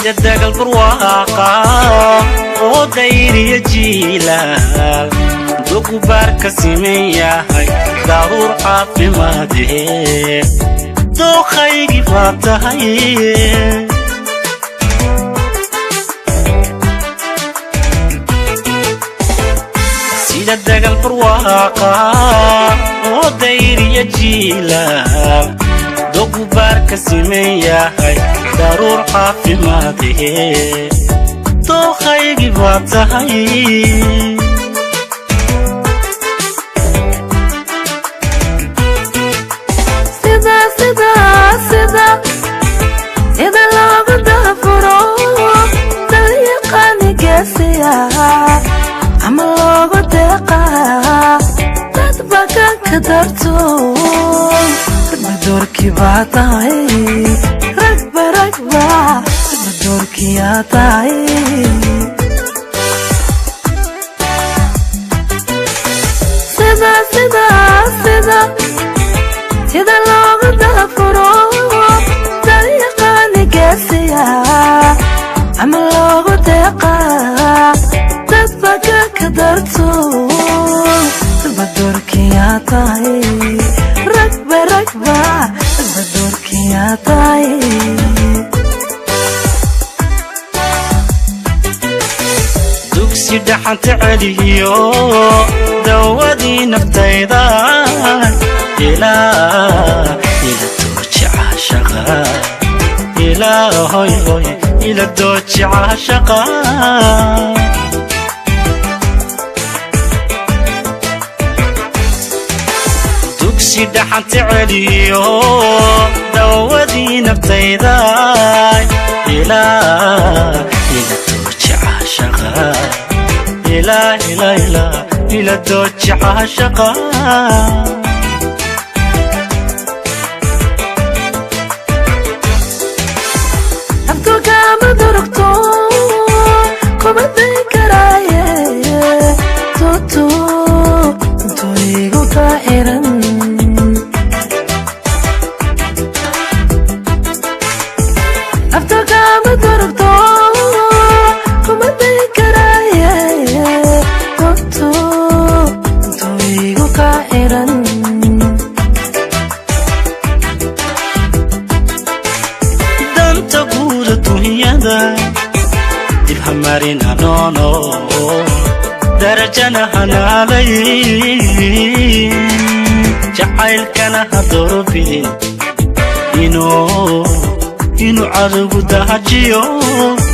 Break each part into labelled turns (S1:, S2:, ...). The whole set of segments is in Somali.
S1: Sida dagal barwaaqa oo dayriya jiilaal, dogubaar ka siman yahay, daruur caafimaadee, dooqaygii baa tahay. Sida dagal barwaaqa oo dayriya jiilaal, dogubaar ka siman yahay, daruur caafimaadee, dooqaygii baa tahay.
S2: Sida sida sida sida loogu daafuro dariiqani geesiya ama loogu deeqaa dad bakanka darto, ragba doorkii baa tahay, ragba ragba ragba doorkiyaa tahay. Sida sida sida sida loogu daafuro dariiqani geesiya ama loogu deeqaa dad bakanka darto, ragba doorkiyaa tahay, ragba ragba ragba doorkiyaa tahay.
S1: Dugsi dhaxanta celiyo, dawadii naftayda, ilaa ila dooji caashaqa, ilaa hoy hoy ila dooji caashaqa. Dugsi dhaxanta celiyo, dawadii naftayda, ilaa ila dooji caashaqa, ilaa ila ila ila dooji caashaqa.
S2: Naftu kama durugto, kuma dayn karaaye, tutu intuu igu kaa xiran. Naftu kama durugto, kuma dayn karaaye, tutu intuu igu kaa xiran.
S1: Danta guud adduunyada dib hamarina noono, darajana hanaalay, jacaylkana ha doorbidin inuu cadowgu dahajiyo,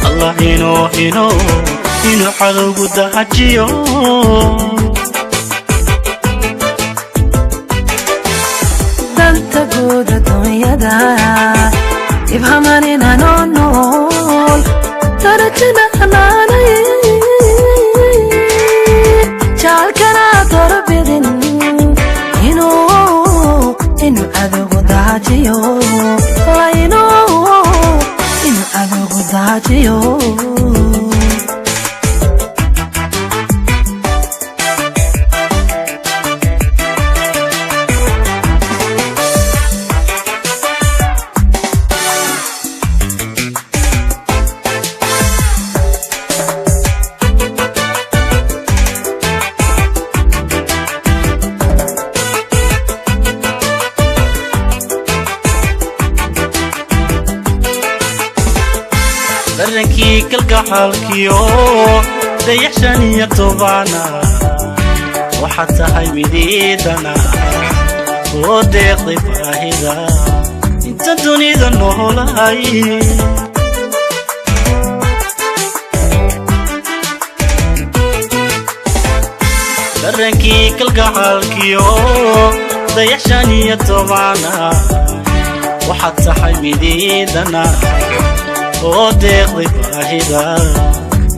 S1: Allah inuu inuu inuu cadowgu dahajiyo.
S2: Danta guud adduunyada ibhamanina noo nool, darajana hanaanay, jacalkana doorbidin inuu cadowgu daajiyo, la inuu cadowgu daajiyo.
S1: Darankii kalgacaalkiyo dayax 15-na, waxaad tahay midiidana oo deeqday baahida inta dunida noolahay. Darankii kalgacaalkiyo dayax 15-na, waxaad tahay midiidana oo deeqday baahida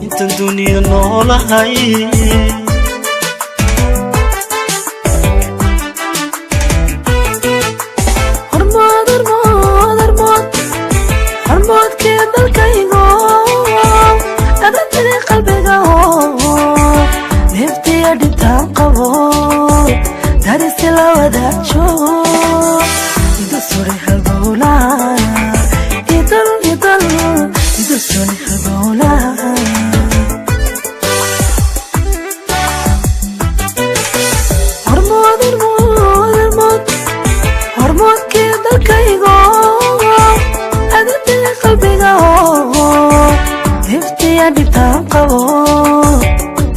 S1: intan dunida noolahay.
S2: Hormood hormood hormood hormoodkee dalkaygo, adantini qalbiga, neeftiya dhibtaan qabo, darisi la wadaajo, idu suri halbowlaa, idal idal idu suri. Dalkaygo adadee qalbiga, iftiya dhibtaan qabo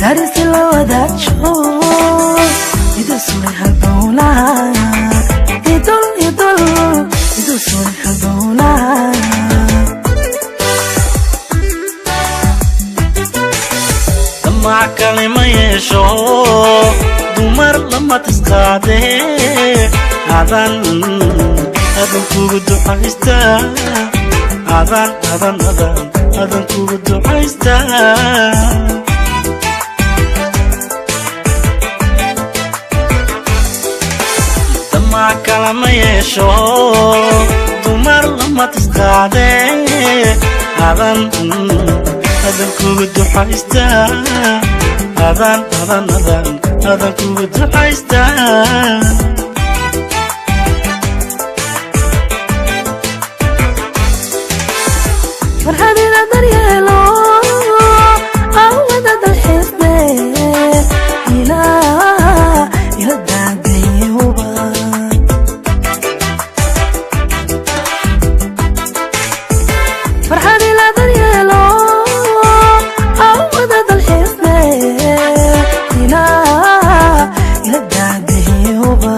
S2: darisi la wadaajo, idu suray halbowlaha, idul idul idu suray halbowlaha.
S1: Damac kale ma yeesho, dumar lama tisqaadee, adan adan kugu ducaystaa, adan adan adan adan kugu ducaystaa. Damac kale ma yeesho, dumar lama tisqaadee, adan adan kugu ducaystaa, adan adan adan adan kugu ducaystaa.
S2: Farxadina daryeelo awada dalxiisne ilaa ila daadayuba. Farxadila daryeelo awada dalxiisne ilaa ila daadayuba.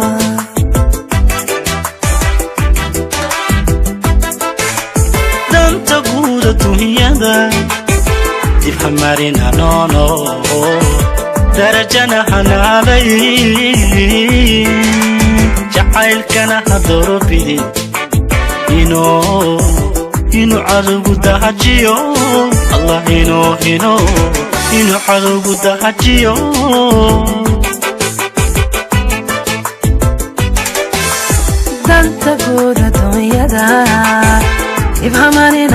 S1: Danta guud adduunyada dib hamarina noono, darajana hanaalay, jacaylkana ha doorobidin inuu cadowgu dahajiyo, Allah inuu inuu inuu cadowgu dahajiyo.
S2: Danta guud adduunyada ibhamanina.